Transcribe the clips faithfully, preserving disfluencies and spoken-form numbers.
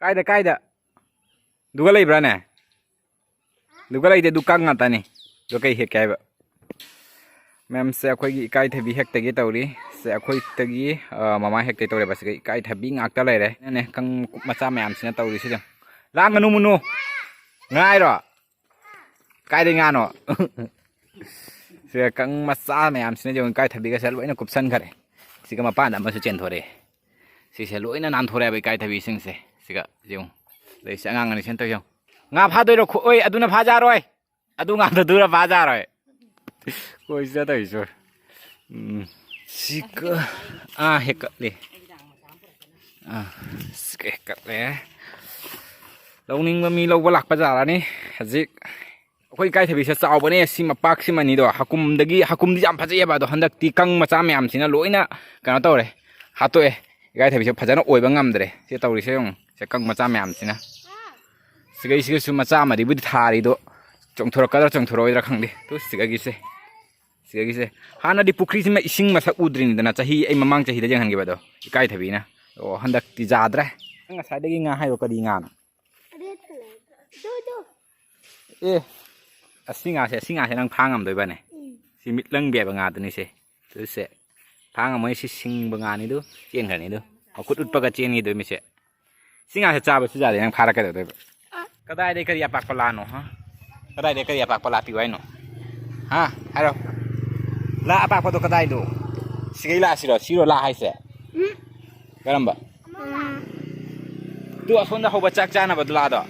ꯀꯥꯏꯗ, ꯀꯥꯏꯗ? ꯗꯨꯒ ꯂꯩꯕ꯭ꯔꯥꯅꯦ? ꯗꯨꯒ ꯂꯩꯇꯦ, ꯗꯨ ꯀꯪ ꯉꯥꯛꯇꯅꯤ꯫ ꯗꯨ ꯀꯩ ꯍꯦꯛꯀꯦ ꯍꯥꯏꯕ? ꯃꯌꯥꯝꯁꯦ ꯑꯩꯈꯣꯏꯒꯤ ꯏꯀꯥꯏꯊꯕꯤ ꯍꯦꯛꯇꯒꯦ ꯇꯧꯔꯤ꯫ ꯁꯦ ꯑꯩꯈꯣꯏꯗꯒꯤ, ꯑ, ꯃꯃꯥ ꯍꯦꯛꯇꯒꯦ ꯇꯧꯔꯦꯕ꯫ ꯁꯤꯒ ꯏꯀꯥꯏꯊꯕꯤ ꯉꯥꯛꯇ ꯂꯩꯔꯦ꯫ ꯅꯦ, ꯀꯪ ꯃꯆꯥ ꯃꯌꯥꯝꯁꯤꯅ ꯇꯧꯔꯤꯁꯤꯗ꯫ ꯂꯥꯡꯒꯅꯨ ꯃꯨꯅꯨ꯫ ꯉꯥꯏꯔꯣ꯫ ꯀꯥꯏꯗꯩ ꯉꯥꯅꯣ? ꯁꯤꯒ ꯀꯪ ꯃꯆꯥ ꯃꯌꯥꯝꯁꯤꯅ ꯌꯦꯡꯉꯨ, ꯏꯀꯥꯏꯊꯕꯤꯒꯁꯦ ꯂꯣꯏꯅ ꯀꯨꯞꯁꯟꯈꯔꯦ꯫ ꯁꯤꯒ ꯃꯄꯥꯟꯗ ꯑꯃꯁꯨ ꯆꯦꯟꯊꯣꯔꯛꯑꯦ꯫ ꯁꯤꯁꯦ ꯂꯣꯏꯅ ꯅꯥꯟꯊꯣꯔꯛꯑꯦꯕ ꯏꯀꯥꯏꯊꯕꯤꯁꯤꯡꯁꯦ꯫ ꯁꯤꯒ ꯌꯦꯡꯉꯨ꯫ ꯑꯗꯩ ꯁꯤ ꯑꯉꯥꯡ ꯑꯅꯤ ꯁꯦꯟ ꯇꯧ ꯌꯦꯡꯉꯨ꯫ ꯉꯥ ꯐꯥꯗꯣꯏꯔꯣ? ꯈꯨ-, ꯑꯣꯏ, ꯑꯗꯨꯅ ꯐꯥꯖꯔꯣꯏ꯫ ꯑꯗꯨ ꯉꯥꯛꯇꯗꯨꯔ ꯐꯥꯖꯔꯣꯏ꯫ ꯀꯣꯏ ꯆꯠꯇꯧꯔꯤꯁꯨ꯫ ꯎꯝ꯫ ꯁꯤꯒ-, ꯑꯥ, ꯍꯦꯛꯀꯠꯂꯤ꯫ ꯑꯥ, ꯁꯤꯒ ꯍꯦꯛꯀꯠꯂꯦ꯫ ꯂꯧꯅꯤꯡꯕ ꯃꯤ ꯂꯧꯕ ꯂꯥꯛꯄ ꯌꯥꯔꯅꯤ꯫ ꯍꯧꯖꯤꯛ ꯑꯩꯈꯣꯏ ꯏꯀꯥꯏꯊꯕꯤꯁꯦ ꯆꯥꯎꯕꯅꯦ꯫ ꯁꯤ ꯃꯄꯥꯛꯁꯤꯃꯅꯤꯗꯣ꯫ ꯍꯀꯨꯝꯗꯒꯤ, ꯍꯀꯨꯝꯗꯤ ꯌꯥꯝ ꯐꯖꯩꯑꯕ꯫ ꯑꯗꯣ ꯍꯟꯗꯛꯇꯤ ꯀꯪ ꯃꯆꯥ ꯃꯌꯥꯝꯁꯤꯅ ꯂꯣꯏꯅ ꯀꯩꯅꯣ ꯇꯧꯔꯦ꯫ ꯍꯥꯠꯇꯣꯛꯑꯦ꯫ ꯏꯀꯥꯏꯊꯕꯤꯁꯦ ꯐꯖꯅ ꯑꯣꯏꯕ ꯉꯝꯗ꯭ꯔꯦ꯫ ꯁꯤ ꯇꯧꯔꯤꯁꯦ ꯌꯦꯡꯉꯨ꯫ ꯁꯦ ꯀꯪ ꯃꯆꯥ ꯃꯌꯥꯝꯁꯤꯅ꯫ ꯁꯤꯒꯩꯁꯤꯒꯁꯨ ꯃꯆꯥ ꯑꯃꯗꯤꯕꯨꯗꯤ ꯊꯥꯔꯤꯗꯣ ꯆꯣꯡꯊꯣꯔꯛꯀꯗ꯭ꯔꯥ ꯆꯣꯡꯊꯣꯔꯛꯑꯣꯏꯗ꯭ꯔꯥ ꯈꯪꯗꯦ꯫ ꯇꯨ ꯁꯤꯒꯒꯤꯁꯦ꯫ ꯁꯤꯗꯒꯤꯁꯦ ꯍꯥꯟꯅꯗꯤ ꯄꯨꯈ꯭ꯔꯤꯁꯤꯃ ꯏꯁꯤꯡ ꯃꯁꯛ ꯎꯗ꯭ꯔꯤꯅꯤꯗꯅ, ꯆꯍꯤ ꯑꯩ ꯃꯃꯥꯡ ꯆꯍꯤꯗ ꯌꯦꯡꯍꯟꯈꯤꯕꯗꯣ ꯏꯀꯥꯏꯊꯕꯤꯅ꯫ ꯑꯣ, ꯍꯟꯗꯛꯇꯤ ꯌꯥꯗ꯭ꯔꯦ꯫ ꯅꯪ ꯉꯁꯥꯏꯗꯒꯤ ꯉꯥ ꯍꯥꯏꯔꯣ, ꯀꯔꯤ ꯉꯥꯅꯣ? Red color. ꯗꯣ, ꯗꯣ꯫ ꯑꯦ, ꯑꯁꯤ ꯉꯥꯁꯦ, ꯑꯁꯤ ꯉꯥꯁꯦ ꯅꯪ ꯐꯥ ꯉꯝꯗꯣꯏꯕꯅꯦ? ꯎꯝ꯫ ꯁꯤ ꯃꯤꯠꯂꯪꯕꯤ ꯍꯥꯏꯕ ꯉꯥꯗꯨꯅꯤꯁꯦ꯫ ꯑꯗꯨꯁꯦ ꯐꯥ ꯉꯝꯃꯣꯏ, ꯁꯤ ꯁꯤꯡꯕ ꯉꯥꯅꯤꯗꯨ꯫ ꯆꯦꯟꯈ꯭ꯔꯅꯤꯗꯨ꯫ ꯃꯈꯨꯠ ꯎꯠꯄꯒ ꯆꯦꯟꯈꯤꯗꯣꯏ ꯃꯤꯁꯦ꯫ ꯁꯤ ꯉꯥꯁꯦ ꯆꯥꯕꯁꯨ ꯌꯥꯗꯦ, ꯅꯪ ꯐꯥꯔꯛꯀꯗꯧꯗꯣꯏꯕ꯫ ꯀꯗꯥꯏꯗꯩ ꯀꯔꯤ ꯑꯄꯥꯛꯄ ꯂꯥꯅꯣ, ꯍꯥ? ꯀꯗꯥꯏꯗꯩ ꯀꯔꯤ ꯑꯄꯥꯛꯄ ꯂꯥ ꯄꯤꯌꯨ ꯍꯥꯏꯅꯣ? ꯍꯥ? ꯍꯥꯏꯔꯣ꯫ ꯂꯥ ꯑꯄꯥꯛꯄꯗꯣ ꯀꯗꯥꯏꯗꯣ? ꯁꯤꯒꯩ ꯂꯥꯁꯤꯔꯣ? ꯁꯤꯔꯣ ꯂꯥ ꯍꯥꯏꯁꯦ? ꯎꯝ꯫ ꯀꯔꯝꯕ? ꯎꯝ꯫ ꯇꯨ ꯑꯁꯣꯝꯗ ꯍꯧꯕ ꯆꯥꯛ ꯆꯥꯅꯕꯗꯨ ꯂꯥꯗꯣ?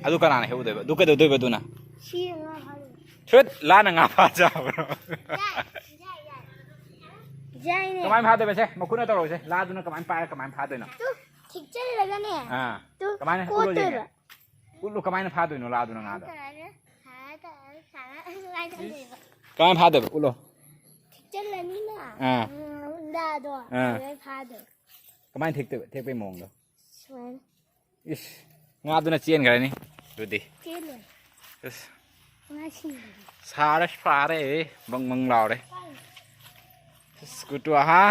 ꯑꯗꯨ ꯀꯅꯥꯅ ꯍꯦꯛꯎꯗꯣꯏꯕ? ꯑꯗꯨ ꯀꯩꯗꯧꯗꯣꯏꯕ ꯑꯗꯨꯅ? ꯁꯤ ꯉꯥ ꯐꯥꯕ꯫ ꯊꯨꯠ! ꯂꯥꯅ ꯉꯥ ꯐꯥ ꯆꯥꯕ꯭ꯔꯣ? ꯌꯥꯏ, ꯌꯥꯏ, ꯌꯥꯏ꯫ ꯌꯥꯏꯅꯦ꯫ ꯀꯃꯥꯏꯅ ꯐꯥꯗꯣꯏꯕ ꯁꯦ? ꯃꯈꯨꯠꯅ ꯇꯧꯔꯛꯎꯁꯦ꯫ ꯂꯥꯗꯨꯅ ꯀꯃꯥꯏꯅ ꯄꯥꯏꯔ ꯀꯃꯥꯏꯅ ꯐꯥꯗꯣꯏꯅꯣ? ꯇꯨ, ꯊꯤꯛꯆꯜꯂꯒꯅꯦ꯫ ꯑꯥ꯫ ꯇꯨ, ꯀꯃꯥꯏꯅ? ꯎꯠꯂꯣ ꯌꯦꯡꯒꯦ꯫ ꯀꯣꯠꯇꯣꯏꯕ꯫ ꯎꯠꯂꯨ, ꯀꯃꯥꯏꯅ ꯐꯥꯗꯣꯏꯅꯣ ꯂꯥꯗꯨꯅ ꯉꯥꯗꯣ? ꯁꯥꯔ, ꯁꯥꯔ, ꯁꯥꯔ, ꯁꯥꯔ, ꯁꯨꯃꯥꯏꯅ ꯇꯧꯗꯣꯏꯕ꯫ ꯀꯃꯥꯏꯅ ꯐꯥꯗꯣꯏꯕ? ꯎꯠꯂꯣ꯫ ꯊꯤꯛꯆꯜꯂꯅꯤꯅ꯫ ꯑꯥ꯫ ꯎꯝ, ꯂꯥꯗꯣ꯫ ꯑꯥ꯫ ꯑꯗꯨꯃꯥꯏꯅ ꯐꯥꯗꯣꯏꯕ꯫ ꯀꯃꯥꯏꯅ ꯊꯦꯛꯇꯣꯏꯕ? ꯊꯦꯛꯄꯩ ꯃꯑꯣꯡꯗꯣ? ꯁꯨꯃꯥꯏꯅ꯫ ꯏꯁ, ꯉꯥꯗꯨꯅ ꯆꯦꯟꯈ꯭ꯔꯅꯤ ꯑꯗꯨꯗꯤ꯫ ꯆꯦꯜꯂꯣꯏ꯫ ꯑꯁ꯫ ꯉꯥ ꯁꯤꯔꯅꯤ꯫ ꯁꯥꯔꯦ, ꯁꯥꯔꯦ, ꯕꯪ ꯕꯪ ꯂꯥꯎꯔꯦ꯫ ꯀꯥꯏ? ꯑꯁ, ꯀꯨꯇꯨ, ꯑꯍꯥ꯫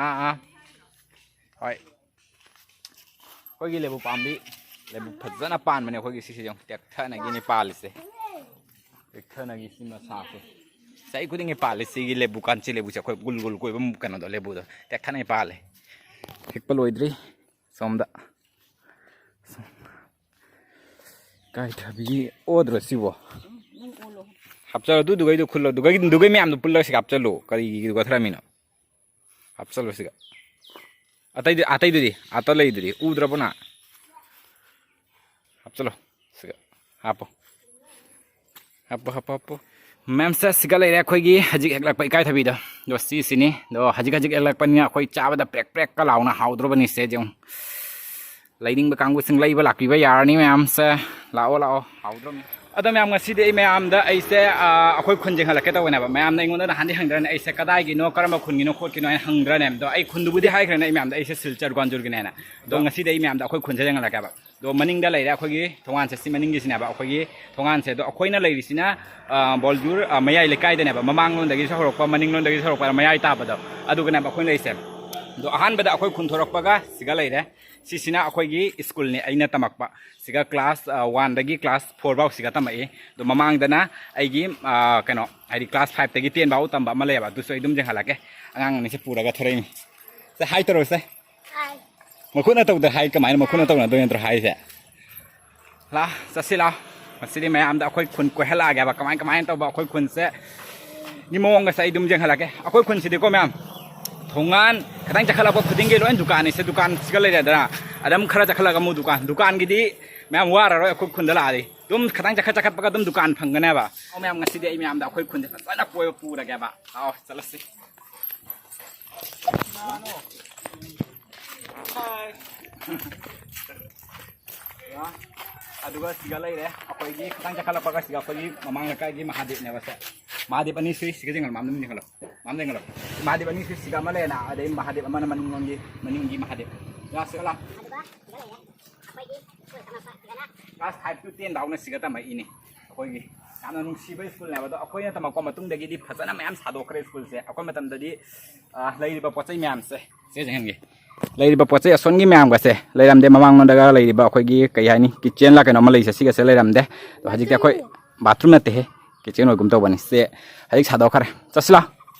ꯑꯥ, ꯑꯥ꯫ ꯍꯣꯏ꯫ ꯑꯩꯈꯣꯏꯒꯤ ꯂꯦꯕꯨ ꯄꯥꯝꯕꯤ, ꯂꯦꯕꯨ ꯐꯖꯅ ꯄꯥꯟꯕꯅꯦ ꯑꯩꯈꯣꯏꯒꯤ ꯁꯤꯁꯦ꯫ ꯌꯦꯡꯉꯨ, ꯇꯦꯛꯊꯅꯒꯤꯅꯤ ꯄꯥꯜꯂꯤꯁꯦ꯫ ꯇꯦꯛꯊꯅꯒꯤ ꯁꯤ ꯃꯁꯥꯁꯦ꯫ ꯆꯍꯤ ꯈꯨꯗꯤꯡꯒꯤ ꯄꯥꯜꯂꯤ ꯁꯤꯒꯤ ꯂꯦꯕꯨ ꯀꯥꯟꯆꯤ ꯂꯦꯕꯨꯁꯦ꯫ ꯑꯩꯈꯣꯏ ꯒꯨꯜ ꯒꯨꯜ ꯀꯣꯏꯕ ꯀꯩꯅꯣꯗꯣ, ꯂꯦꯕꯨꯗꯣ ꯇꯦꯛꯊꯅꯒꯤ ꯄꯥꯜꯂꯦ꯫ ꯍꯦꯛꯄ ꯂꯣꯏꯗ꯭ꯔꯤ꯫ ꯁꯣꯝꯗ ꯀꯥꯏꯊꯕꯤ ꯑꯣꯗ꯭ꯔꯣ ꯁꯤꯕꯣ? ꯍꯥꯞꯆꯜꯂꯣ, ꯑꯗꯨꯗꯨꯒꯩꯗꯣ ꯈꯨꯜꯂꯣ, ꯑꯗꯨꯒꯩ, ꯑꯗꯨꯒꯩ ꯃꯌꯥꯝꯗꯣ ꯄꯨꯜꯂꯒ ꯁꯤꯒ ꯍꯥꯞꯆꯜꯂꯣ꯫ ꯀꯔꯤꯒꯤ ꯀꯊꯔꯝꯃꯤꯅꯣ? ꯍꯥꯞꯆꯜꯂꯣ ꯁꯤꯒ꯫ ꯑꯇꯩꯗꯤ, ꯑꯇꯩꯗꯨꯗꯤ ꯑꯥꯇ ꯂꯩꯗꯨꯗꯤ ꯎꯗ꯭ꯔꯕꯣ ꯅꯪ? ꯍꯥꯞꯆꯜꯂꯣ ꯁꯤꯒ꯫ ꯍꯥꯞꯄꯣ꯫ ꯍꯥꯞꯄꯣ, ꯍꯥꯞꯄꯣ, ꯍꯥꯞꯄꯣ꯫ ꯃꯌꯥꯝꯁꯦ ꯁꯤꯒ ꯂꯩꯔꯦ ꯑꯩꯈꯣꯏꯒꯤ ꯍꯧꯖꯤꯛ ꯍꯦꯛꯂꯛꯄ ꯏꯀꯥꯏꯊꯕꯤꯗꯣ꯫ ꯑꯗꯣ ꯁꯤꯁꯤꯅꯤ꯫ ꯑꯗꯣ ꯍꯧꯖꯤꯛ ꯍꯧꯖꯤꯛ ꯍꯦꯛꯂꯛꯄꯅꯤꯅ ꯑꯩꯈꯣꯏ ꯆꯥꯕꯗ ꯄ꯭ꯔꯦꯛ ꯄ꯭ꯔꯦꯛꯀ ꯂꯥꯎꯅ ꯍꯥꯎꯗ꯭ꯔꯣꯕꯅꯤ ꯁꯦ ꯌꯦꯡꯉꯨ꯫ ꯂꯩꯅꯤꯡꯕ ꯀꯥꯡꯕꯨꯁꯤꯡ ꯂꯩꯕ ꯂꯥꯛꯄꯤꯕ ꯌꯥꯔꯅꯤ ꯃꯌꯥꯝꯁꯦ꯫ ꯂꯥꯛꯑꯣ, ꯂꯥꯛꯑꯣ꯫ ꯍꯥꯎꯗ꯭ꯔꯣꯃꯤ꯫ ꯑꯗꯣ ꯃꯌꯥꯝ, ꯉꯁꯤꯗꯤ ꯑꯩ ꯃꯌꯥꯝꯗ ꯑꯩꯁꯦ, ꯑ, ꯑꯩꯈꯣꯏ ꯈꯨꯟ ꯌꯦꯡꯍꯜꯂꯛꯀꯦ ꯇꯧꯕꯅꯦꯕ꯫ ꯃꯌꯥꯝꯅ ꯑꯩꯉꯣꯟꯗ ꯅꯍꯥꯟꯗꯤ ꯍꯪꯗ꯭ꯔꯅꯦ, ꯑꯩꯁꯦ ꯀꯗꯥꯏꯒꯤꯅꯣ, ꯀꯔꯝꯕ ꯈꯨꯟꯒꯤꯅꯣ ꯈꯣꯠꯀꯤꯅꯣ ꯍꯥꯏꯅ ꯍꯪꯗ꯭ꯔꯅꯦ꯫ ꯑꯗꯣ ꯑꯩ ꯈꯨꯟꯗꯨꯕꯨꯗꯤ ꯍꯥꯏꯈ꯭ꯔꯦꯅꯦ ꯑꯩ ꯃꯌꯥꯝꯗ, ꯑꯩꯁꯦ ꯁꯤꯜꯆꯔ ꯒ꯭ꯋꯥꯟꯖꯨꯔꯒꯤꯅꯦꯅ꯫ ꯑꯗꯣ ꯉꯁꯤꯗꯤ ꯑꯩ ꯃꯌꯥꯝꯗ ꯑꯩꯈꯣꯏ ꯈꯨꯟꯁꯦ ꯌꯦꯡꯍꯜꯂꯛꯀꯦꯕ꯫ ꯑꯗꯣ ꯃꯅꯤꯡꯗ ꯂꯩꯔꯦ ꯑꯩꯈꯣꯏꯒꯤ ꯊꯣꯡꯒꯥꯟꯁꯦ, ꯁꯤ ꯃꯅꯤꯡꯒꯤꯁꯤꯅꯦꯕ ꯑꯩꯈꯣꯏꯒꯤ ꯊꯣꯡꯒꯥꯟꯁꯦ꯫ ꯑꯗꯣ ꯑꯩꯈꯣꯏꯅ ꯂꯩꯔꯤꯁꯤꯅ, ꯑ, ꯕꯣꯜꯖꯨꯔ, ꯑ, ꯃꯌꯥꯏ ꯂꯩꯀꯥꯏꯗꯅꯦꯕ, ꯃꯃꯥꯡꯂꯣꯝꯗꯒꯤꯁꯨ ꯍꯧꯔꯛꯄ, ꯃꯅꯤꯡꯂꯣꯝꯗꯒꯤꯁꯨ ꯍꯧꯔꯛꯄ, ꯃꯌꯥꯏ ꯇꯥꯕꯗꯣ, ꯑꯗꯨꯒꯅꯦꯕ ꯑꯩꯈꯣꯏꯅ ꯂꯩꯔꯤꯁꯦ꯫ ꯑꯗꯣ ꯑꯍꯥꯟꯕꯗ ꯑꯩꯈꯣꯏ ꯈꯨꯟ ꯊꯣꯔꯛꯄꯒ ꯁꯤꯒ ꯂꯩꯔꯦ꯫ ꯁꯤꯁꯤꯅ ꯑꯩꯈꯣꯏꯒꯤ ꯁ꯭ꯀꯨꯜꯅꯤ ꯑꯩꯅ ꯇꯝꯃꯛꯄ꯫ ꯁꯤꯒ ꯀ꯭ꯂꯥꯁ, ꯑ, ꯋꯥꯟꯗꯒꯤ ꯀ꯭ꯂꯥꯁ ꯐꯣꯔ ꯐꯥꯎ ꯁꯤꯒ ꯇꯝꯃꯛꯏ꯫ ꯑꯗꯣ ꯃꯃꯥꯡꯗꯅ ꯑꯩꯒꯤ, ꯑ, ꯀꯩꯅꯣ, ꯍꯥꯏꯗꯤ ꯀ꯭ꯂꯥꯁ ꯐꯥꯏꯚꯇꯒꯤ ꯇꯦꯟ ꯐꯥꯎ ꯇꯝꯕ ꯑꯃ ꯂꯩꯌꯦꯕ, ꯑꯗꯨꯁꯨ ꯑꯩ ꯑꯗꯨꯝ ꯌꯦꯡꯍꯜꯂꯛꯀꯦ꯫ ꯑꯉꯥꯡ ꯑꯅꯤꯁꯦ ꯄꯨꯔꯒ ꯊꯣꯔꯛꯏꯅꯤ꯫ ꯁꯦ, ꯍꯥꯏ ꯇꯧꯔꯛꯎꯁꯦ꯫ ꯍꯥꯏ꯫ ꯃꯈꯨꯠꯅ ꯇꯧꯗ ꯍꯥꯏ, ꯀꯃꯥꯏꯅ ꯃꯈꯨꯠꯅ ꯇꯧꯅꯗꯣꯏ ꯅꯠꯇ꯭ꯔꯣ ꯍꯥꯏꯁꯦ? ꯂꯥ, ꯆꯠꯁꯤ ꯂꯥ꯫ ꯉꯁꯤꯗꯤ ꯃꯌꯥꯝꯗ ꯑꯩꯈꯣꯏ ꯈꯨꯟ ꯀꯣꯏꯍꯜꯂꯛꯑꯒꯦꯕ꯫ ꯀꯃꯥꯏ ꯀꯃꯥꯏꯅ ꯇꯧꯕ ꯑꯩꯈꯣꯏ ꯈꯨꯟꯁꯦ ꯒꯤ ꯃꯑꯣꯡꯒꯁꯦ ꯑꯩ ꯑꯗꯨꯝ ꯌꯦꯡꯍꯜꯂꯛꯀꯦ꯫ ꯑꯩꯈꯣꯏ ꯈꯨꯟꯁꯤꯗꯤꯀꯣ ꯃꯌꯥꯝ, ꯊꯣꯡꯒꯥꯟ ꯈꯤꯇꯪ ꯆꯠꯈꯠꯂꯛꯄ ꯈꯨꯗꯤꯡꯒꯤ ꯂꯣꯏ ꯗꯨꯀꯥꯟꯅꯤꯁꯦ꯫ ꯗꯨꯀꯥꯟ ꯁꯤꯒ ꯂꯩꯔꯦꯗꯅ, ꯑꯗꯨꯝ ꯈꯔ ꯆꯠꯈꯠꯂꯒ ꯑꯃꯨꯛ ꯗꯨꯀꯥꯟ꯫ ꯗꯨꯀꯥꯟꯒꯤꯗꯤ ꯃꯌꯥꯝ ꯋꯥꯔꯔꯣꯏ ꯑꯩꯈꯣꯏ ꯈꯨꯟꯗ ꯂꯥꯛꯑꯗꯤ꯫ ꯑꯗꯨꯝ ꯈꯤꯇꯪ ꯆꯠꯈꯠ ꯆꯠꯈꯠꯄꯒ ꯑꯗꯨꯝ ꯗꯨꯀꯥꯟ ꯐꯪꯒꯅꯦꯕ꯫ ꯑꯣ ꯃꯌꯥꯝ, ꯉꯁꯤꯗꯤ ꯑꯩ ꯃꯌꯥꯝꯗ ꯑꯩꯈꯣꯏ ꯈꯨꯟꯁꯦ ꯐꯖꯅ ꯀꯣꯏꯕ ꯄꯨꯔꯒꯦꯕ꯫ ꯂꯥꯛꯑꯣ, ꯆꯠꯂꯁꯤ꯫ ꯑꯗꯨꯒ ꯁꯤꯒ ꯂꯩꯔꯦ, ꯑꯩꯈꯣꯏꯒꯤ ꯈꯤꯇꯪ ꯆꯠꯈꯠꯂꯛꯄꯒ ꯁꯤꯒ ꯑꯩꯈꯣꯏꯒꯤ ꯃꯃꯥꯡ ꯂꯩꯀꯥꯏꯒꯤ ꯃꯍꯥꯗꯦꯕꯅꯦꯕ ꯁꯦ꯫ ꯃꯍꯥꯗꯦꯕ ꯑꯅꯤ ꯁꯨꯏ, ꯁꯤꯒ ꯌꯦꯡꯍꯜꯂꯣ, ꯃꯥꯝꯗ ꯌꯦꯡꯍꯜꯂꯣ, ꯃꯥꯝꯗ ꯌꯦꯡꯍꯜꯂꯣ꯫ ꯃꯍꯥꯗꯦꯕ ꯑꯅꯤ ꯁꯨꯏ, ꯁꯤꯒ ꯑꯃ ꯂꯩꯔꯦꯅ, ꯑꯗꯩ ꯃꯍꯥꯗꯦꯕ ꯑꯃꯅ ꯃꯅꯤꯡꯂꯣꯝꯒꯤ, ꯃꯅꯤꯡꯒꯤ ꯃꯍꯥꯗꯦꯕ꯫ ꯌꯥ, ꯁꯤꯒ ꯂꯥ꯫ ꯑꯗꯨꯒ ꯁꯤꯒ ꯂꯩꯔꯦ, ꯑꯩꯈꯣꯏꯒꯤ ꯁ꯭ꯀꯨꯜ ꯇꯝꯃꯛꯄ ꯁꯤꯗꯅ ꯀ꯭ꯂꯥꯁ ꯐꯥꯏꯚ ꯇꯨ ꯇꯦꯟ ꯐꯥꯎꯅ ꯁꯤꯒ ꯇꯝꯃꯛꯏꯅꯦ ꯑꯩꯈꯣꯏꯒꯤ꯫ ꯌꯥꯝꯅ ꯅꯨꯡꯁꯤꯕ ꯁ꯭ꯀꯨꯜꯅꯦꯕ꯫ ꯑꯗꯣ ꯑꯩꯈꯣꯏꯅ ꯇꯝꯃꯛꯄ ꯃꯇꯨꯡꯗꯒꯤꯗꯤ ꯐꯖꯅ ꯃꯌꯥꯝ ꯁꯥꯗꯣꯛꯈ꯭ꯔꯦ ꯁ꯭ꯀꯨꯜꯁꯦ꯫ ꯑꯩꯈꯣꯏ ꯃꯇꯝꯗꯗꯤ, ꯑ, ꯂꯩꯔꯤꯕ ꯄꯣꯠ ꯆꯩ ꯃꯌꯥꯝꯁꯦ ꯁꯤꯁꯦ ꯌꯦꯡꯍꯟꯒꯦ꯫ ꯂꯩꯔꯤꯕ ꯄꯣꯠ ꯆꯩ ꯑꯁꯣꯟꯒꯤ ꯃꯌꯥꯝꯒꯁꯦ ꯂꯩꯔꯝꯗꯦ꯫ ꯃꯃꯥꯡꯂꯣꯝꯗꯒ ꯂꯩꯔꯤꯕ ꯑꯩꯈꯣꯏꯒꯤ ꯀꯩ ꯍꯥꯏꯅꯤ, ꯀꯤꯠꯆꯦꯟꯂ ꯀꯩꯅꯣꯝꯃ ꯂꯩꯁꯦ, ꯁꯤꯒꯁꯦ ꯂꯩꯔꯝꯗꯦ꯫ ꯑꯗꯣ ꯍꯧꯖꯤꯛꯇꯤ ꯑꯩꯈꯣꯏ ꯕꯥꯊꯔꯨꯝ ꯅꯠꯇꯦꯍꯦ, ꯀꯤꯠꯆꯦꯟ ꯑꯣꯏꯒꯨꯝ ꯇꯧꯕꯅꯤ꯫ ꯁꯦ, ꯍꯧꯖꯤꯛ ꯁꯥꯗꯣꯛꯈ꯭ꯔꯦ꯫ ꯆꯠꯁꯤ ꯂꯥꯎ꯫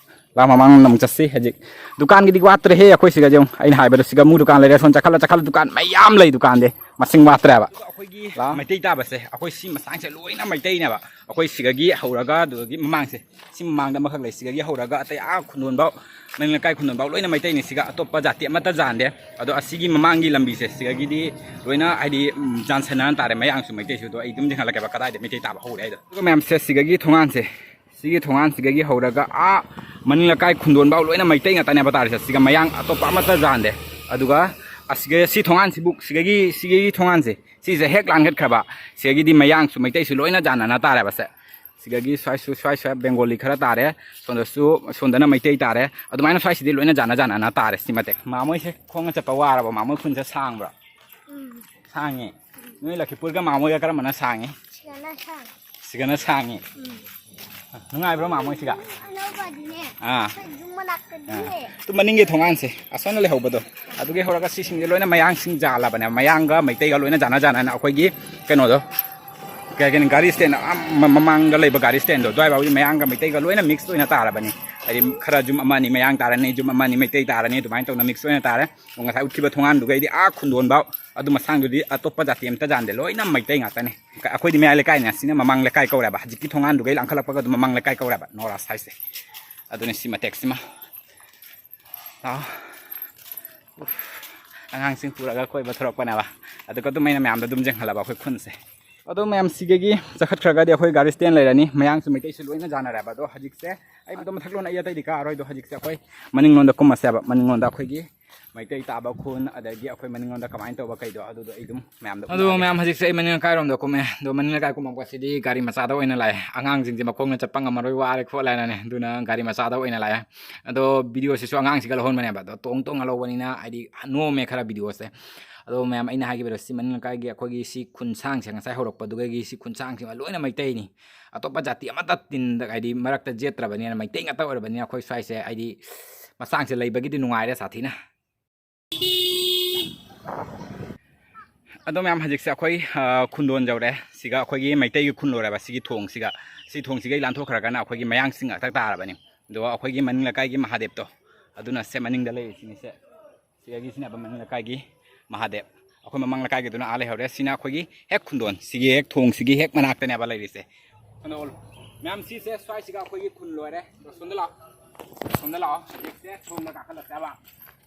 ꯂꯥꯎ, ꯃꯃꯥꯡꯂꯣꯝꯗ ꯑꯃꯨꯛ ꯆꯠꯁꯤ꯫ ꯍꯧꯖꯤꯛ ꯗꯨꯀꯥꯟꯒꯤꯗꯤ ꯋꯥꯠꯇ꯭ꯔꯦꯍꯦ ꯑꯩꯈꯣꯏ ꯁꯤꯒꯁꯦ꯫ ꯑꯃꯨꯛ ꯑꯩꯅ ꯍꯥꯏꯕꯗꯣ ꯁꯤꯒ ꯑꯃꯨꯛ ꯗꯨꯀꯥꯟ ꯂꯩꯔꯦ꯫ ꯁꯣꯝ ꯆꯠꯈꯠꯂ ꯆꯠꯈꯠꯂ ꯗꯨꯀꯥꯟ ꯃꯌꯥꯝ ꯂꯩ꯫ ꯗꯨꯀꯥꯟꯗꯤ ꯃꯁꯤꯡ ꯋꯥꯠꯇ꯭ꯔꯦꯕ꯫ ꯑꯩꯈꯣꯏꯒꯤ ꯂꯥꯎ꯫ ꯃꯩꯇꯩ ꯇꯥꯕꯁꯦ, ꯑꯩꯈꯣꯏ ꯁꯤ ꯃꯁꯥꯡꯁꯦ ꯂꯣꯏꯅ ꯃꯩꯇꯩꯅꯦꯕ꯫ ꯑꯩꯈꯣꯏ ꯁꯤꯒꯒꯤ ꯍꯧꯔꯒ ꯑꯗꯨꯗꯒꯤ ꯃꯃꯥꯡꯁꯦ, ꯁꯤ ꯃꯃꯥꯡꯗ ꯑꯃꯈꯛ ꯂꯩ꯫ ꯁꯤꯒꯒꯤ ꯍꯧꯔꯒ ꯑꯇꯩ ꯑꯥ ꯈꯨꯟꯗꯣꯟꯐꯥꯎ, ꯃꯅꯤꯡ ꯂꯩꯀꯥꯏ ꯈꯨꯟꯗꯣꯟꯐꯥꯎ ꯂꯣꯏꯅ ꯃꯩꯇꯩꯅꯤ꯫ ꯁꯤꯒ ꯑꯇꯣꯞꯄ ꯖꯥꯇꯤ ꯑꯃꯠꯇ ꯖꯥꯟꯗꯦ꯫ ꯑꯗꯣ ꯑꯁꯤꯒꯤ ꯃꯃꯥꯡꯒꯤ ꯂꯝꯕꯤꯁꯦ, ꯁꯤꯗꯒꯤꯗꯤ ꯂꯣꯏꯅ ꯍꯥꯏꯗꯤ, ꯎꯝ, ꯖꯥꯟꯁꯟꯅꯅ ꯇꯥꯔꯦ꯫ ꯃꯌꯥꯡꯁꯨ ꯃꯩꯇꯩꯁꯨ꯫ ꯑꯗꯣ ꯑꯩ ꯑꯗꯨꯝ ꯆꯤꯡꯍꯜꯂꯛꯀꯦꯕ ꯀꯗꯥꯏꯗ ꯃꯩꯇꯩ ꯇꯥꯕ ꯍꯧꯔꯦ ꯍꯥꯏꯗꯣ꯫ ꯑꯗꯨꯒ ꯃꯌꯥꯝꯁꯦ, ꯁꯤꯒꯒꯤ ꯊꯣꯡꯒꯥꯟꯁꯦ, ꯁꯤꯒꯤ ꯊꯣꯡꯒꯥꯟꯁꯤꯗꯒꯤ ꯍꯧꯔꯒ ꯑꯥ ꯃꯅꯤꯡ ꯂꯩꯀꯥꯏ ꯈꯨꯟꯗꯣꯟꯐꯥꯎ ꯂꯣꯏꯅ ꯃꯩꯇꯩ ꯉꯥꯛꯇꯅꯦꯕ ꯇꯥꯔꯤꯁꯦ꯫ ꯁꯤꯒ ꯃꯌꯥꯡ ꯑꯇꯣꯞꯄ ꯑꯃꯠꯇ ꯖꯥꯟꯗꯦ꯫ ꯑꯗꯨꯒ ꯑꯁꯤꯒ ꯁꯤ ꯊꯣꯡꯒꯥꯟꯁꯤꯕꯨ, ꯁꯤꯒꯒꯤ, ꯁꯤꯒꯤ ꯊꯣꯡꯒꯥꯟꯁꯦ, ꯁꯤꯁꯦ ꯍꯦꯛ ꯂꯥꯟꯈꯠꯈ꯭ꯔꯕ, ꯁꯤꯗꯒꯤꯗꯤ ꯃꯌꯥꯡꯁꯨ ꯃꯩꯇꯩꯁꯨ ꯂꯣꯏꯅ ꯖꯥꯟꯅꯅ ꯇꯥꯔꯦꯕ ꯁꯦ꯫ ꯁꯤꯗꯒꯤ ꯁ꯭ꯋꯥꯏꯁꯨ, ꯁ꯭ꯋꯥꯏ, ꯁ꯭ꯋꯥꯏ ꯕꯦꯡꯒꯣꯂꯤ ꯈꯔ ꯇꯥꯔꯦ, ꯁꯣꯝꯗꯁꯨ, ꯁꯣꯝꯗꯅ ꯃꯩꯇꯩ ꯇꯥꯔꯦ꯫ ꯑꯗꯨꯃꯥꯏꯅ ꯁ꯭ꯋꯥꯏꯁꯤꯗꯤ ꯂꯣꯏꯅ ꯖꯥꯟꯅ ꯖꯥꯟꯅꯅ ꯇꯥꯔꯦ꯫ ꯁꯤ ꯃꯇꯦꯛ ꯃꯥꯃꯣꯏꯁꯦ ꯈꯣꯡꯅ ꯆꯠꯄ ꯋꯥꯔꯕ? ꯃꯥꯃꯣꯏ ꯈꯨꯟꯁꯦ ꯁꯥꯡꯕ꯭ꯔꯥ? ꯎꯝ꯫ ꯁꯥꯡꯉꯦ꯫ ꯅꯣꯏ ꯂꯈꯤꯄꯨꯔꯒ ꯃꯥꯃꯣꯏꯒ ꯀꯔꯝꯕꯅ ꯁꯥꯡꯉꯤ? ꯁꯤꯒꯅ ꯁꯥꯡꯉꯤ꯫ ꯁꯤꯒꯅ ꯁꯥꯡꯉꯤ꯫ ꯎꯝ꯫ ꯅꯨꯡꯉꯥꯏꯕ꯭ꯔꯣ ꯃꯥꯃꯣꯏ ꯁꯤꯒ? ꯑꯅꯧꯕꯗꯤꯅꯦ, ꯑꯥ꯫ ꯑꯩꯈꯣꯏ ꯌꯨꯝ ꯃꯅꯥꯛꯇꯗꯤ ꯑꯥ꯫ ꯂꯩ꯫ ꯑꯗꯨ ꯃꯅꯤꯡꯒꯤ ꯊꯣꯡꯒꯥꯟꯁꯦ, ꯑꯁꯣꯝꯗ ꯂꯩꯍꯧꯕꯗꯣ, ꯑꯗꯨꯒꯤ ꯍꯧꯔꯒ ꯁꯤꯁꯤꯡꯁꯦ ꯂꯣꯏꯅ ꯃꯌꯥꯡꯁꯤꯡ ꯖꯥꯜꯂꯕꯅꯦ꯫ ꯃꯌꯥꯡꯒ ꯃꯩꯇꯩꯒ ꯂꯣꯏꯅ ꯖꯥꯅ ꯖꯥꯅꯅ ꯑꯩꯈꯣꯏꯒꯤ ꯀꯩꯅꯣꯗꯣ, ꯀꯩ ꯍꯥꯏꯒꯅꯤ, ꯒꯥꯔꯤ ꯁ꯭ꯇꯦꯟ, ꯑꯥ, ꯃ-, ꯃꯃꯥꯡꯗ ꯂꯩꯕ ꯒꯥꯔꯤ ꯁ꯭ꯇꯦꯟꯗꯣ, ꯑꯗꯨꯋꯥꯏ ꯐꯥꯎꯗꯤ ꯃꯌꯥꯡꯒ ꯃꯩꯇꯩꯒ ꯂꯣꯏꯅ ꯃꯤꯛꯁ ꯑꯣꯏꯅ ꯇꯥꯔꯕꯅꯤ꯫ ꯍꯥꯏꯗꯤ ꯈꯔ ꯌꯨꯝ ꯑꯃ ꯑꯅꯤ ꯃꯌꯥꯡ ꯇꯥꯔꯅꯤ, ꯌꯨꯝ ꯑꯃ ꯑꯅꯤ ꯃꯩꯇꯩ ꯇꯥꯔꯅꯤ, ꯑꯗꯨꯃꯥꯏꯅ ꯇꯧꯅ ꯃꯤꯛꯁ ꯑꯣꯏꯅ ꯇꯥꯔꯦ꯫ ꯉꯁꯥꯏ ꯎꯠꯈꯤꯕ ꯊꯣꯡꯒꯥꯟꯗꯨꯒꯩꯗꯤ ꯑꯥ ꯈꯨꯟꯗꯣꯟꯐꯥꯎ, ꯑꯗꯨ ꯃꯁꯥꯡꯗꯨꯗꯤ ꯑꯇꯣꯞꯄ ꯖꯥꯇꯤ ꯑꯝꯇ ꯖꯥꯟꯗꯦ, ꯂꯣꯏꯅ ꯃꯩꯇꯩ ꯉꯥꯛꯇꯅꯤ꯫ ꯑꯩꯈꯣꯏꯗꯤ ꯃꯌꯥꯏ ꯂꯩꯀꯥꯏꯅꯦ, ꯁꯤꯅ ꯃꯃꯥꯡ ꯂꯩꯀꯥꯏ ꯀꯧꯔꯦꯕ꯫ ꯍꯧꯖꯤꯛꯀꯤ ꯊꯣꯡꯒꯥꯟꯗꯨꯒꯩ ꯂꯥꯡꯈꯠꯂꯛꯄꯒ ꯑꯗꯨꯝ ꯃꯃꯥꯡ ꯂꯩꯀꯥꯏ ꯀꯧꯔꯦꯕ, ꯅꯣꯔꯥꯁ ꯍꯥꯏꯁꯦ꯫ ꯑꯗꯨꯅꯤ ꯁꯤ ꯃꯇꯦꯛꯁꯤꯃ꯫ ꯂꯥꯛꯑꯣ꯫ ꯎꯐ꯫ ꯑꯉꯥꯡꯁꯤꯡ ꯄꯨꯔꯒ ꯀꯣꯏꯕ ꯊꯣꯔꯛꯄꯅꯦꯕ꯫ ꯑꯗꯨꯒ ꯑꯗꯨꯝ ꯑꯩꯅ ꯃꯌꯥꯝꯗ ꯑꯗꯨꯝ ꯌꯦꯡꯍꯜꯂꯕ ꯑꯩꯈꯣꯏ ꯈꯨꯟꯁꯦ꯫ ꯑꯗꯣ ꯃꯌꯥꯝ ꯁꯤꯗꯒꯤ ꯆꯠꯈꯠꯈ꯭ꯔꯒꯗꯤ ꯑꯩꯈꯣꯏ ꯒꯥꯔꯤ ꯁ꯭ꯇꯦꯟ ꯂꯩꯔꯅꯤ꯫ ꯃꯌꯥꯡꯁꯨ ꯃꯩꯇꯩꯁꯨ ꯂꯣꯏꯅ ꯖꯥꯟꯅꯔꯦꯕ꯫ ꯑꯗꯣ ꯍꯧꯖꯤꯛꯁꯦ ꯑꯩ ꯑꯗꯣ ꯃꯊꯛ ꯂꯣꯝꯗ, ꯑꯩ ꯑꯇꯩꯗꯤ ꯀꯥꯔꯣꯏ꯫ ꯑꯗꯣ ꯍꯧꯖꯤꯛꯁꯦ ꯑꯩꯈꯣꯏ ꯃꯅꯤꯡꯂꯣꯝꯗ ꯀꯨꯝꯃꯁꯦꯕ꯫ ꯃꯅꯤꯡꯂꯣꯝꯗ ꯑꯩꯈꯣꯏꯒꯤ ꯃꯩꯇꯩ ꯇꯥꯕ ꯈꯨꯟ, ꯑꯗꯒꯤ ꯑꯩꯈꯣꯏ ꯃꯅꯤꯡꯂꯣꯝꯗ ꯀꯃꯥꯏꯅ ꯇꯧꯕ ꯀꯩꯗꯣ, ꯑꯗꯨꯗꯣ ꯑꯩ ꯑꯗꯨꯝ ꯃꯌꯥꯝꯗ ꯑꯗꯣ ꯎꯠꯂꯛꯑꯒꯦ꯫ ꯃꯌꯥꯝ, ꯍꯧꯖꯤꯛꯁꯦ ꯑꯩ ꯃꯅꯤꯡ ꯂꯩꯀꯥꯏꯔꯣꯝꯗ ꯀꯨꯝꯃꯦ꯫ ꯑꯗꯣ ꯃꯅꯤꯡ ꯂꯩꯀꯥꯏ ꯀꯨꯝꯃꯛꯄꯁꯤꯗꯤ ꯒꯥꯔꯤ ꯃꯆꯥꯗ ꯑꯣꯏꯅ ꯂꯥꯛꯑꯦ꯫ ꯑꯉꯥꯡꯁꯤꯡꯁꯦ ꯃꯈꯣꯡꯅ ꯆꯠꯄ ꯉꯝꯃꯔꯣꯏ, ꯋꯥꯔꯦ ꯈꯣꯠꯂꯦ ꯍꯥꯏꯅꯅꯦ꯫ ꯑꯗꯨꯅ ꯒꯥꯔꯤ ꯃꯆꯥꯗ ꯑꯣꯏꯅ ꯂꯥꯛꯑꯦ꯫ ꯑꯗꯣ ꯚꯤꯗꯤꯑꯣꯁꯤꯁꯨ ꯑꯉꯥꯡꯁꯤꯒ ꯂꯧꯍꯟꯕꯅꯦꯕ꯫ ꯑꯗꯣ ꯇꯣꯡ ꯇꯣꯡꯉ ꯂꯧꯕꯅꯤꯅ ꯍꯥꯏꯗꯤ ꯅꯣꯝꯃꯦ ꯈꯔ ꯚꯤꯗꯤꯑꯣꯁꯦ꯫ ꯑꯗꯣ ꯃꯌꯥꯝ, ꯑꯩꯅ ꯍꯥꯏꯈꯤꯕꯗꯣ ꯁꯤ ꯃꯅꯤꯡ ꯂꯩꯀꯥꯏꯒꯤ ꯑꯩꯈꯣꯏꯒꯤ ꯁꯤ ꯈꯨꯟꯁꯥꯡꯁꯦ ꯉꯁꯥꯏ ꯍꯧꯔꯛꯄꯗꯨꯗꯒꯤ ꯁꯤ ꯈꯨꯟꯁꯥꯡꯁꯤꯃ ꯂꯣꯏꯅ ꯃꯩꯇꯩꯅꯤ꯫ ꯑꯇꯣꯞꯄ ꯖꯥꯇꯤ ꯑꯃꯠꯇ ꯇꯤꯟꯗ ꯍꯥꯏꯗꯤ ꯃꯔꯛꯇ ꯖꯦꯠꯇ꯭ꯔꯕꯅꯤꯅ, ꯃꯩꯇꯩ ꯉꯥꯛꯇ ꯑꯣꯏꯔꯕꯅꯤꯅ ꯑꯩꯈꯣꯏ ꯁ꯭ꯋꯥꯏꯁꯦ ꯍꯥꯏꯗꯤ ꯃꯁꯥꯡꯁꯦ ꯂꯩꯕꯒꯤꯗꯤ ꯅꯨꯡꯉꯥꯏꯔꯦ ꯁꯥꯊꯤꯅ꯫ ꯑꯗꯣ ꯃꯌꯥꯝ, ꯍꯧꯖꯤꯛꯁꯦ ꯑꯩꯈꯣꯏ, ꯑ, ꯈꯨꯟꯗꯣꯟ ꯌꯧꯔꯦ꯫ ꯁꯤꯒ ꯑꯩꯈꯣꯏꯒꯤ ꯃꯩꯇꯩꯒꯤ ꯈꯨꯟ ꯂꯣꯏꯔꯦꯕ, ꯁꯤꯒꯤ ꯊꯣꯡꯁꯤꯒ꯫ ꯁꯤ ꯊꯣꯡꯁꯤꯒ ꯂꯥꯟꯊꯣꯛꯈ꯭ꯔꯒꯅ ꯑꯩꯈꯣꯏꯒꯤ ꯃꯌꯥꯡꯁꯤꯡ ꯉꯥꯛꯇ ꯇꯥꯔꯕꯅꯤ꯫ ꯑꯗꯨꯒ ꯑꯩꯈꯣꯏꯒꯤ ꯃꯅꯤꯡ ꯂꯩꯀꯥꯏꯒꯤ ꯃꯍꯥꯗꯦꯕꯇꯣ, ꯑꯗꯨꯅ ꯁꯦ ꯃꯅꯤꯡꯗ ꯂꯩꯔꯤꯁꯤꯅꯤꯁꯦ꯫ ꯁꯤꯗꯒꯤꯁꯤꯅꯦꯕ ꯃꯅꯤꯡ ꯂꯩꯀꯥꯏꯒꯤ ꯃꯍꯥꯗꯦꯕ꯫ ꯑꯩꯈꯣꯏ ꯃꯃꯥꯡ ꯂꯩꯀꯥꯏꯒꯤꯗꯨꯅ ꯑꯥ ꯂꯩꯍꯧꯔꯦ꯫ ꯁꯤꯅ ꯑꯩꯈꯣꯏꯒꯤ ꯍꯦꯛ ꯈꯨꯟꯗꯣꯟ, ꯁꯤꯒꯤ ꯍꯦꯛ ꯊꯣꯡꯁꯤꯒꯤ ꯍꯦꯛ ꯃꯅꯥꯛꯇꯅꯦꯕ ꯂꯩꯔꯤꯁꯦ꯫ ꯀꯩꯅꯣ, ꯃꯌꯥꯝ, ꯁꯤꯁꯦ ꯁ꯭ꯋꯥꯏꯁꯤꯒ ꯑꯩꯈꯣꯏꯒꯤ ꯈꯨꯟ ꯂꯣꯏꯔꯦ꯫ ꯑꯗꯣ ꯁꯣꯝꯗ ꯂꯥꯛꯑꯣ, ꯁꯣꯝꯗ ꯂꯥꯛꯑꯣ꯫ ꯍꯧꯖꯤꯛꯁꯦ ꯊꯣꯡꯗ ꯀꯥꯈꯠꯂꯁꯦꯕ꯫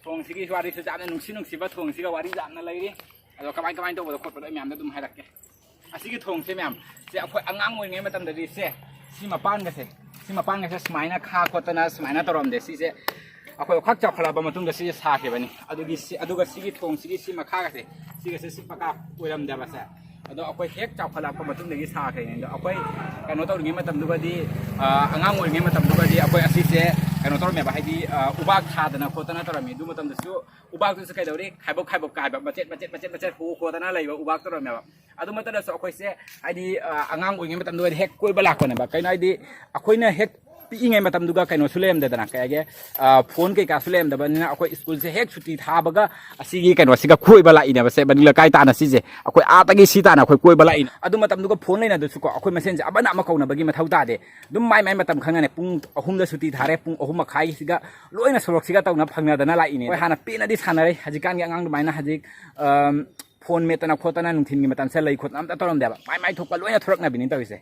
ꯊꯣꯡꯁꯤꯒꯤ ꯋꯥꯔꯤꯁꯨ ꯌꯥꯝꯅ ꯅꯨꯡꯁꯤ ꯅꯨꯡꯁꯤꯕ ꯊꯣꯡꯁꯤꯒ ꯋꯥꯔꯤ ꯌꯥꯝꯅ ꯂꯩꯔꯤ꯫ ꯑꯗꯣ ꯀꯃꯥꯏ ꯀꯃꯥꯏꯅ ꯇꯧꯕꯗꯣ ꯈꯣꯠꯄꯗꯣ ꯑꯩ ꯃꯌꯥꯝꯗ ꯑꯗꯨꯝ ꯍꯥꯏꯔꯛꯀꯦ꯫ ꯑꯁꯤꯒꯤ ꯊꯣꯡꯁꯦ ꯃꯌꯥꯝ, ꯁꯦ ꯑꯩꯈꯣꯏ ꯑꯉꯥꯡ ꯑꯣꯏꯔꯤꯉꯩ ꯃꯇꯝꯗꯗꯤ ꯁꯦ, ꯁꯤ ꯃꯄꯥꯟꯒꯁꯦ, ꯁꯤ ꯃꯄꯥꯟꯒꯁꯦ ꯁꯨꯃꯥꯏꯅ ꯈꯥ ꯈꯣꯠꯇꯅ ꯁꯨꯃꯥꯏꯅ ꯇꯧꯔꯝꯗꯦ꯫ ꯁꯤꯁꯦ ꯑꯩꯈꯣꯏ ꯈꯛ ꯆꯥꯎꯈꯠꯂꯛꯑꯕ ꯃꯇꯨꯡꯗ ꯁꯤꯁꯦ ꯁꯥꯈꯤꯕꯅꯤ꯫ ꯑꯗꯨꯒꯤ ꯁꯤ, ꯑꯗꯨꯒ ꯁꯤꯒꯤ ꯊꯣꯡꯁꯤꯒꯤ ꯁꯤ ꯃꯈꯥꯒꯁꯦ, ꯁꯤꯒꯁꯦ ꯁꯤ ꯄꯀꯥ ꯑꯣꯏꯔꯝꯗꯕꯁꯦ꯫ ꯑꯗꯣ ꯑꯩꯈꯣꯏ ꯍꯦꯛ ꯆꯥꯎꯈꯠꯂꯛꯄ ꯃꯇꯨꯡꯗꯒꯤ ꯁꯥꯈ꯭ꯔꯤꯅꯦ꯫ ꯑꯗꯣ ꯑꯩꯈꯣꯏ ꯀꯩꯅꯣ ꯇꯧꯔꯤꯉꯩ ꯃꯇꯝꯗꯨꯒꯗꯤ, ꯑ, ꯑꯉꯥꯡ ꯑꯣꯏꯔꯤꯉꯩ ꯃꯇꯝꯗꯨꯒꯗꯤ ꯑꯩꯈꯣꯏ ꯑꯁꯤꯁꯦ ꯀꯩꯅꯣ ꯇꯧꯔꯝꯃꯦꯕ, ꯍꯥꯏꯗꯤ, ꯑ, ꯎꯕꯥꯛ ꯊꯥꯗꯅ ꯈꯣꯠꯇꯅ ꯇꯧꯔꯝꯃꯤ꯫ ꯑꯗꯨ ꯃꯇꯝꯗꯁꯨ ꯎꯕꯥꯛꯇꯨꯁꯨ ꯀꯩꯗꯧꯔꯤ? ꯈꯥꯏꯕꯣꯛ ꯈꯥꯏꯕꯣꯛ ꯀꯥꯏꯕ, ꯃꯆꯦꯠ ꯃꯆꯦꯠ ꯃꯆꯦꯠ ꯃꯆꯦꯠ ꯍꯣ ꯍꯣꯗꯅ ꯂꯩꯕ ꯎꯕꯥꯛ ꯇꯧꯔꯝꯃꯦꯕ꯫ ꯑꯗꯨ ꯅꯠꯇ꯭ꯔꯁꯨ ꯑꯩꯈꯣꯏꯁꯦ, ꯍꯥꯏꯗꯤ, ꯑ, ꯑꯉꯥꯡ ꯑꯣꯏꯔꯤꯉꯩ ꯃꯇꯝꯗꯨꯗꯗꯤ ꯍꯦꯛ ꯀꯣꯏꯕ ꯂꯥꯛꯄꯅꯦꯕ꯫ ꯀꯩꯅꯣ ꯍꯥꯏꯗꯤ, ꯑꯩꯈꯣꯏꯅ ꯍꯦꯛ ꯄꯤꯛꯏꯉꯩ ꯃꯇꯝꯗꯨꯒ ꯀꯩꯅꯣꯁꯨ ꯂꯩꯔꯝꯗꯦꯗꯅ, ꯀꯩ ꯍꯥꯏꯒꯦ, ꯑ, ꯐꯣꯟ ꯀꯩꯀꯥꯁꯨ ꯂꯩꯔꯝꯗꯕꯅꯤꯅ ꯑꯩꯈꯣꯏ ꯁ꯭ꯀꯨꯜꯁꯦ ꯍꯦꯛ ꯁꯨꯇꯤ ꯊꯥꯕꯒ ꯑꯁꯤꯒꯤ ꯀꯩꯅꯣꯁꯤꯒ ꯀꯣꯏꯕ ꯂꯥꯛꯏꯅꯦꯕ꯫ ꯁꯦ ꯃꯅꯤꯡ ꯂꯩꯀꯥꯏ ꯇꯥꯅ ꯁꯤꯁꯦ ꯑꯩꯈꯣꯏ ꯑꯥꯗꯒꯤ ꯁꯤ ꯇꯥꯅ ꯑꯩꯈꯣꯏ ꯀꯣꯏꯕ ꯂꯥꯛꯏꯅꯦ꯫ ꯑꯗꯨ ꯃꯇꯝꯗꯨꯒ ꯐꯣꯟ ꯂꯩꯅꯗ꯭ꯔꯁꯨꯀꯣ, ꯑꯩꯈꯣꯏ ꯃꯁꯦꯟꯁꯦ ꯑꯃꯅ ꯑꯃ ꯀꯧꯅꯕꯒꯤ ꯃꯊꯧ ꯇꯥꯗꯦ꯫ ꯑꯗꯨꯝ ꯃꯥꯏ ꯃꯥꯏ ꯃꯇꯝ ꯈꯪꯉꯅꯤ꯫ ꯄꯨꯡ ꯑꯍꯨꯝꯗ ꯁꯨꯇꯤ ꯊꯥꯔꯦ, ꯄꯨꯡ ꯑꯍꯨꯝ ꯃꯈꯥꯏꯁꯤꯒ ꯂꯣꯏꯅ ꯁꯣꯔꯣꯛꯁꯤꯒ ꯇꯧꯅ ꯐꯪꯅꯗꯅ ꯂꯥꯛꯏꯅꯦ꯫ ꯑꯩꯈꯣꯏ ꯍꯥꯟꯅ ꯄꯦꯟꯅꯗꯤ ꯁꯥꯟꯅꯔꯦ꯫ ꯍꯧꯖꯤꯛꯀꯥꯟꯒꯤ ꯑꯉꯥꯡ ꯑꯗꯨꯃꯥꯏꯅ ꯍꯧꯖꯤꯛ, ꯑꯝ, ꯐꯣꯟ ꯃꯦꯠꯇꯅ ꯈꯣꯠꯇꯅ ꯅꯨꯡꯊꯤꯟꯒꯤ ꯃꯇꯝꯁꯦ ꯂꯩ ꯈꯣꯠꯇꯅ ꯑꯝꯇ ꯇꯧꯔꯝꯗꯦꯕ꯫ ꯃꯥꯏ ꯃꯥꯏ ꯊꯣꯛꯄ ꯂꯣꯏꯅ ꯊꯣꯔꯛꯅꯕꯤꯅꯤ ꯇꯧꯔꯤꯁꯦ꯫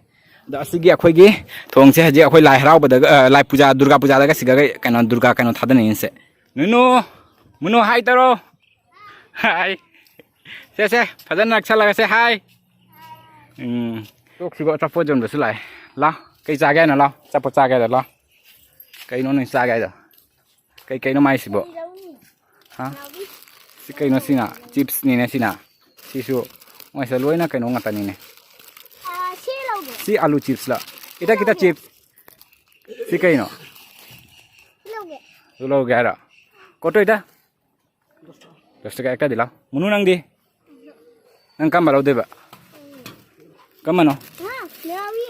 ꯑꯗꯣ ꯑꯁꯤꯒꯤ ꯑꯩꯈꯣꯏꯒꯤ ꯊꯣꯡꯁꯦ ꯍꯧꯖꯤꯛ ꯑꯩꯈꯣꯏ ꯂꯥꯏ ꯍꯔꯥꯎꯕꯗꯒ, ꯑ, ꯂꯥꯏ ꯄꯨꯖꯥ, ꯗꯨꯔꯒꯥ ꯄꯨꯖꯥꯗꯒ ꯁꯤꯒ ꯀꯩꯅꯣ, ꯗꯨꯔꯒꯥ ꯀꯩꯅꯣ ꯊꯥꯗꯅꯩꯁꯦ꯫ ꯅꯨꯅꯨ, ꯃꯨꯅꯨ ꯍꯥꯏ ꯇꯧꯔꯣ꯫ ꯍꯥꯏ꯫ ꯁꯦ, ꯁꯦ, ꯐꯖꯅ ꯅꯛꯁꯜꯂꯒ ꯁꯦ, ꯍꯥꯏ꯫ ꯎꯝ꯫ ꯇꯣꯛꯁꯤꯕꯨ ꯑꯆꯥꯄꯣꯠ ꯌꯣꯟꯕꯁꯨ ꯂꯥꯛꯑꯦ꯫ ꯂꯥꯎ꯫ ꯀꯩ ꯆꯥꯒꯦ ꯍꯥꯏꯅꯣ? ꯂꯥꯎ꯫ ꯑꯆꯥꯄꯣꯠ ꯆꯥꯒꯦ ꯍꯥꯏꯗꯣ? ꯂꯥꯎ꯫ ꯀꯩꯅꯣ ꯅꯣꯏ ꯆꯥꯒꯦ ꯍꯥꯏꯗꯣ? ꯀꯩ ꯀꯩꯅꯣ ꯃꯥꯏꯁꯤꯕꯣ? ꯀꯔꯤ ꯂꯧꯅꯤ? ꯍꯥ? ꯅꯥꯎꯕꯤ꯫ ꯁꯤ ꯀꯩꯅꯣ ꯁꯤꯅ? Chipsꯅꯤꯅꯦ ꯁꯤꯅ꯫ ꯁꯤꯁꯨ ꯃꯣꯏꯁꯦ ꯂꯣꯏꯅ ꯀꯩꯅꯣ ꯉꯥꯛꯇꯅꯤꯅꯦ꯫ ꯑꯥ, ꯁꯤ ꯂꯧꯒꯦ꯫ ꯁꯤ ꯑꯥꯂꯨ chipsꯂ? ꯏꯇꯥ ꯈꯤꯇ chips꯫ ꯁꯤ ꯀꯩꯅꯣ? ꯁꯤ ꯂꯧꯒꯦ꯫ ꯑꯗꯨ ꯂꯧꯒꯦ ꯍꯥꯏꯔꯣ? ꯀꯣꯠꯇꯣ ꯏꯇꯥ꯫ ꯗꯁ ꯇꯀꯥ ꯑꯦꯛꯇꯥꯗꯤ ꯂꯥꯎ꯫ ꯃꯨꯅꯨ ꯅꯪꯗꯤ? ꯅꯪ ꯀꯔꯝꯕ ꯂꯧꯗꯣꯏꯕ? ꯀꯔꯝꯕꯅꯣ? ꯍꯥ? ꯅꯥꯎꯕꯤ,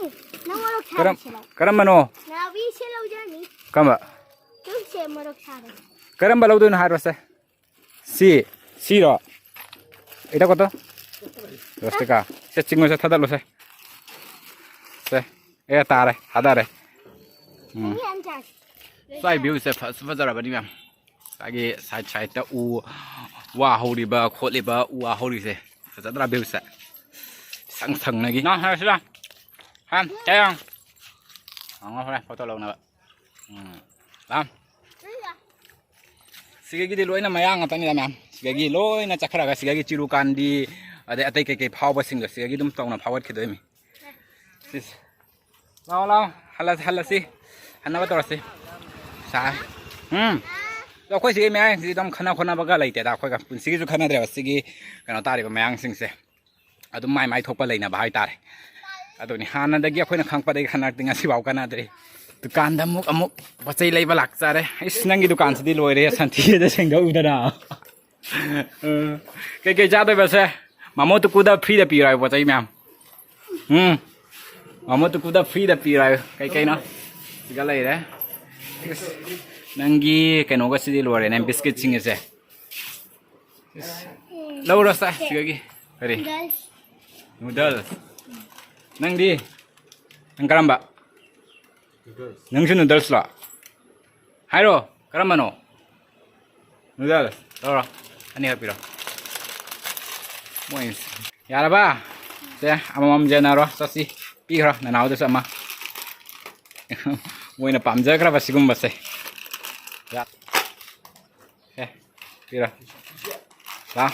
ꯅꯪ ꯃꯣꯔꯣꯛ ꯀꯔꯝ-, ꯁꯥꯕꯁꯦ ꯂꯧ꯫ ꯀꯔꯝꯕꯅꯣ? ꯅꯥꯎꯕꯤ, ꯁꯤ ꯂꯧꯖꯔꯅꯤ꯫ ꯀꯔꯝꯕ? ꯁꯦ ꯃꯣꯔꯣꯛ ꯁꯥꯕ꯫ ꯀꯔꯝꯕ ꯂꯧꯗꯣꯏꯅꯣ ꯍꯥꯏꯔꯣꯁꯦ꯫ ꯁꯤ, ꯁꯤꯔꯣ? ꯏꯇ ꯀꯣꯠꯇꯣ? ꯔꯣꯁꯇꯤꯀꯥ꯫ ꯁꯦ, ꯆꯤꯡꯉꯣꯁꯦ, ꯊꯥꯗꯠꯂꯣꯁꯦ꯫ ꯁꯦ, ꯑꯦ, ꯇꯥꯔꯦ, ꯊꯥꯗꯔꯦ꯫ ꯎꯝ꯫ ꯁ꯭ꯋꯥꯏ ꯚ꯭ꯌꯨꯁꯦ ꯐꯖ ꯐꯖꯔꯕꯅꯤ ꯃꯌꯥꯝ꯫ ꯉꯁꯥꯏꯒꯤ ꯁꯥꯏꯠ ꯁꯥꯏꯠꯇ ꯎ ꯋꯥ ꯍꯧꯔꯤꯕ ꯈꯣꯠꯂꯤꯕ, ꯎ ꯋꯥ ꯍꯧꯔꯤꯁꯦ꯫ ꯐꯖꯗ꯭ꯔꯥ ꯚ꯭ꯌꯨꯁꯦ? ꯁꯪ ꯁꯪꯅꯒꯤ꯫ ꯅꯪ ꯍꯥꯏꯔꯁꯤꯔꯥ? ꯍꯥ? ꯀꯌꯥ? ꯍꯪꯉꯣ ꯍꯣꯔꯦꯟ ꯐꯣꯇꯣ ꯂꯧꯅꯕ꯫ ꯎꯝ꯫ ꯂꯥꯝ꯫ ꯁꯤꯗꯒꯤꯗꯤ ꯂꯣꯏꯅ ꯃꯌꯥꯡ ꯉꯥꯛꯇꯅꯤꯗ ꯃꯌꯥꯝ꯫ ꯁꯤꯗꯒꯤ ꯂꯣꯏꯅ ꯆꯠꯈ꯭ꯔꯒ ꯁꯤꯗꯒꯤ ꯆꯤꯔꯨꯀꯥꯟꯗꯤ, ꯑꯗꯩ ꯑꯇꯩ ꯀꯩꯀꯩ ꯐꯥꯎꯕꯁꯤꯡꯗꯣ ꯁꯤꯗꯒꯤ ꯑꯗꯨꯝ ꯇꯧꯅ ꯐꯥꯎꯒꯠꯈꯤꯗꯣꯏꯅꯤ꯫ ꯁꯤꯁ꯫ ꯂꯥꯛꯑꯣ, ꯂꯥꯛꯑꯣ꯫ ꯍꯜꯂꯁꯤ, ꯍꯜꯂꯁꯤ꯫ ꯍꯟꯅꯕ ꯇꯧꯔꯁꯤ꯫ ꯁꯥ-, ꯎꯝ꯫ ꯑꯗꯣ ꯑꯩꯈꯣꯏ ꯁꯤꯒꯤ ꯃꯌꯥꯡꯁꯤꯗꯤ ꯑꯗꯨꯝ ꯈꯠꯅ ꯈꯣꯠꯅꯕꯒ ꯂꯩꯇꯦꯗ꯫ ꯑꯩꯈꯣꯏꯒ ꯄꯨꯟꯁꯤꯒꯤꯁꯨ ꯈꯠꯅꯗ꯭ꯔꯦꯕ ꯁꯤꯒꯤ ꯀꯩꯅꯣ ꯇꯥꯔꯤꯕ ꯃꯌꯥꯡꯁꯤꯡꯁꯦ꯫ ꯑꯗꯨꯝ ꯃꯥꯏ ꯃꯥꯏ ꯊꯣꯛꯄ ꯂꯩꯅꯕ ꯍꯥꯏꯇꯥꯔꯦ꯫ ꯑꯗꯨꯅꯤ ꯍꯥꯟꯅꯗꯒꯤ ꯑꯩꯈꯣꯏꯅ ꯈꯪꯉꯛꯄꯗꯒꯤ ꯈꯠꯅꯔꯛꯇꯦ, ꯉꯁꯤꯐꯥꯎ ꯀꯥꯟꯅꯗ꯭ꯔꯤ꯫ ꯗꯨꯀꯥꯟꯗ ꯑꯃꯨꯛ, ꯑꯃꯨꯛ ꯄꯣꯠ ꯆꯩ ꯂꯩꯕ ꯂꯥꯛꯆꯔꯦ꯫ ꯏꯁ, ꯅꯪꯒꯤ ꯗꯨꯀꯥꯟꯁꯤꯗꯤ ꯂꯣꯏꯔꯦ, ꯁꯟꯊꯤꯗ ꯁꯦꯡꯗꯣꯛꯎꯗꯅ꯫ ꯎꯝ, ꯀꯩꯀꯩ ꯆꯥꯗꯣꯏꯕꯁꯦ? ꯃꯥꯃꯣ ꯇꯨꯀꯨꯗ ꯐ꯭ꯔꯤꯗ ꯄꯤꯔꯣ ꯍꯥꯏꯕ ꯄꯣꯠ ꯆꯩ ꯃꯌꯥꯝ꯫ ꯎꯝ, ꯃꯥꯃꯣ ꯇꯨꯀꯨꯗ ꯐ꯭ꯔꯤꯗ ꯄꯤꯔꯣ ꯍꯥꯏꯕ꯫ ꯀꯩꯀꯩꯅꯣ? ꯁꯤꯒ ꯂꯩꯔꯦ꯫ ꯏꯁ, ꯅꯪꯒꯤ ꯀꯩꯅꯣꯒꯁꯤꯗꯤ ꯂꯣꯏꯔꯦꯅꯦ, ꯕꯤꯁꯀꯤꯠꯁꯤꯡꯒꯁꯦ꯫ ꯏꯁ, ꯂꯧꯔꯣ ꯁꯦ, ꯁꯤꯗꯒꯤ꯫ ꯀꯔꯤ? Noodles꯫ Noodles꯫ ꯅꯪꯗꯤ? ꯅꯪ ꯀꯔꯝꯕ? Noodles꯫ ꯅꯪꯁꯨ noodles ꯂꯣ? ꯍꯥꯏꯔꯣ, ꯀꯔꯝꯕꯅꯣ? Noodles ꯂꯧꯔꯣ꯫ ꯑꯅꯤꯈꯛ ꯄꯤꯔꯣ꯫ ꯃꯣꯏ ꯌꯥꯔꯕ? ꯁꯦ, ꯑꯃꯃꯝ ꯌꯦꯟꯅꯔꯣ, ꯆꯠꯁꯤ꯫ ꯄꯤꯈ꯭ꯔꯣ, ꯅꯅꯥꯎꯗꯁꯨ ꯑꯃ꯫ ꯃꯣꯏꯅ ꯄꯥꯝꯖꯈ꯭ꯔꯕ ꯁꯤꯒꯨꯝꯕꯁꯦ꯫ ꯌꯥ-, ꯑꯦ, ꯄꯤꯔꯣ꯫ ꯂꯥ꯫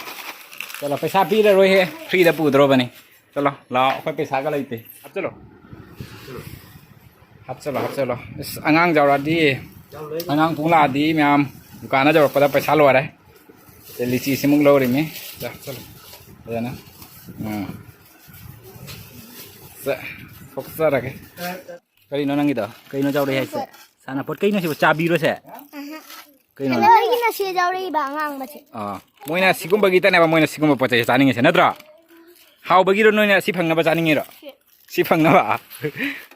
ꯆꯠꯂꯣ, ꯄꯩꯁꯥ ꯄꯤꯔꯔꯣꯏꯍꯦ, ꯐ꯭ꯔꯤꯗ ꯄꯨꯗ꯭ꯔꯣꯕꯅꯤ꯫ ꯆꯠꯂꯣ, ꯂꯥꯛꯑꯣ, ꯑꯩꯈꯣꯏ ꯄꯩꯁꯥꯒ ꯂꯩꯇꯦ꯫ ꯍꯥꯞꯆꯜꯂꯣ꯫ ꯍꯥꯞꯆꯜꯂꯣ, ꯍꯥꯞꯆꯜꯂꯣ꯫ ꯑꯁ, ꯑꯉꯥꯡ ꯌꯥꯎꯔꯛꯑꯗꯤ, ꯑꯉꯥꯡ ꯄꯨꯡ ꯂꯥꯛꯑꯗꯤ ꯃꯌꯥꯝ ꯗꯨꯀꯥꯟꯗ ꯌꯧꯔꯛꯄꯗ ꯄꯩꯁꯥ ꯂꯣꯏꯔꯦ꯫ ꯁꯦ, ꯂꯤꯆꯤꯁꯤꯃꯨꯛ ꯂꯧꯔꯤꯃꯤ꯫ ꯆꯥ, ꯆꯠꯂꯣ꯫ ꯐꯖꯅ꯫ ꯎꯝ꯫ ꯁꯦ, ꯊꯣꯛꯆꯔꯒꯦ꯫ ꯀꯔꯤꯅꯣ ꯅꯪꯒꯤꯗꯣ? ꯀꯩꯅꯣ ꯌꯥꯎꯔꯛꯏ ꯍꯥꯏꯁꯦ? ꯁꯥꯟꯅꯄꯣꯠ ꯀꯩꯅꯣ ꯁꯤꯕꯨ? ꯆꯥꯕꯤꯔꯣ ꯁꯦ? ꯀꯩꯅꯣ? ꯅꯣꯏꯒꯤꯅ ꯁꯤ ꯌꯥꯎꯔꯛꯏꯕ ꯑꯉꯥꯡꯕꯁꯦ꯫ ꯑꯥ, ꯃꯣꯏꯅ ꯁꯤꯒꯨꯝꯕꯒꯤꯇꯅꯦꯕ ꯃꯣꯏꯅ ꯁꯤꯒꯨꯝꯕ ꯄꯣꯠ ꯆꯩꯁꯦ ꯆꯥꯅꯤꯡꯉꯤꯁꯦ ꯅꯠꯇ꯭ꯔꯣ? ꯍꯥꯎꯕꯒꯤꯔꯣ ꯅꯣꯏꯅ ꯁꯤ ꯐꯪꯅꯕ ꯆꯥꯅꯤꯡꯉꯤꯔꯣ? ꯁꯤ ꯐꯪꯅꯕ?